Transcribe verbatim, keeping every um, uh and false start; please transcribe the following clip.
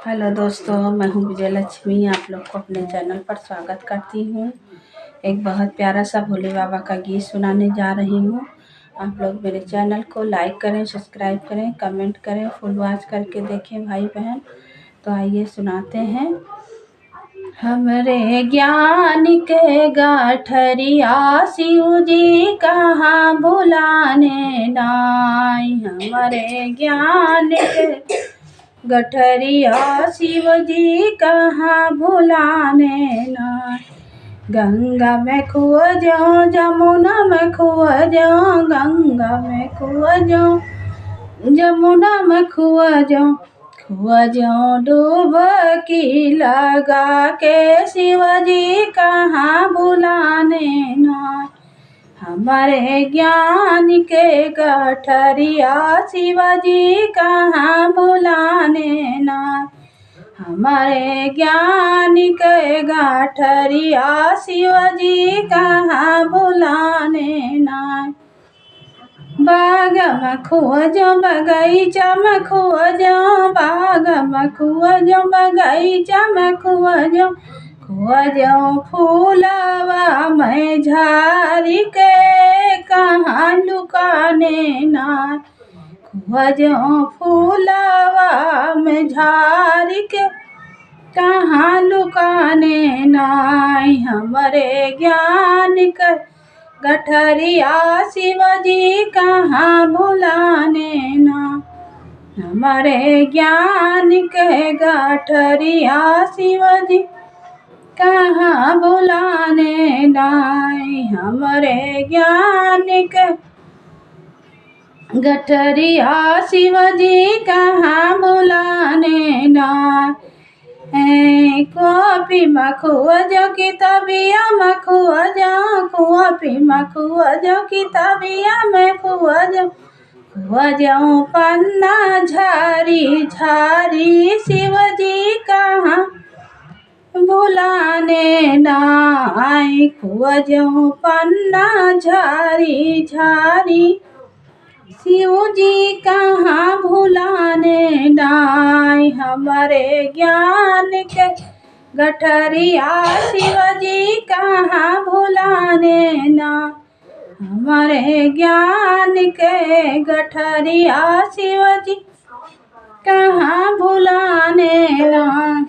हेलो दोस्तों, मैं हूँ विजयलक्ष्मी, आप लोग को अपने चैनल पर स्वागत करती हूँ। एक बहुत प्यारा सा भोले बाबा का गीत सुनाने जा रही हूँ। आप लोग मेरे चैनल को लाइक करें, सब्सक्राइब करें, कमेंट करें, फुल वॉच करके देखें भाई बहन। तो आइए सुनाते हैं। हमरे ज्ञान के गठरिया शिव जी कहाँ भुलाने नाई। हमरे ज्ञान के गठरिया शिव जी कहाँ भुलाने नाई। गंगा में खोजो, जमुना में खोजो, गंगा में खोजो, जमुना में खोजो, खोजो डुबकी लगा के शिव जी कहाँ भुलाने नाई। हमरे ज्ञान के गठरिया शिव जी कहाँ भुलाने नाई। हमरे ज्ञान के गठरिया शिव जी कहाँ भुलाने नाई। बाग में खोजो, बगीचा में खोजो, बाग में खोजो, बगीचा में खोजो, खोजो फूलवा में झारी के कहाँ लुकाने नाई। खोजो फूलवा में झारी के कहाँ लुकाने नाई। हमरे ज्ञान के गठरिया शिव जी कहाँ भुलाने नाई। हमरे ज्ञान के गठरिया शिव जी कहाँ भुलाने नाई। हमरे ज्ञान के गठरिया शिव जी कहाँ भुलाने नाई। ए, कॉपी में खोजो, किताबिया में खोजो, कॉपी में खोजो, किताबिया में खोजो, खोजो पन्ना झारी झारी शिव जी कहाँ भुलाने नाई। खोजो पन्ना झारी झारी शिव जी कहाँ भुलाने नाई। हमरे ज्ञान के गठरिया शिव जी कहाँ भुलाने नाई। हमरे ज्ञान के गठरिया शिव जी कहाँ भुलाने नाई।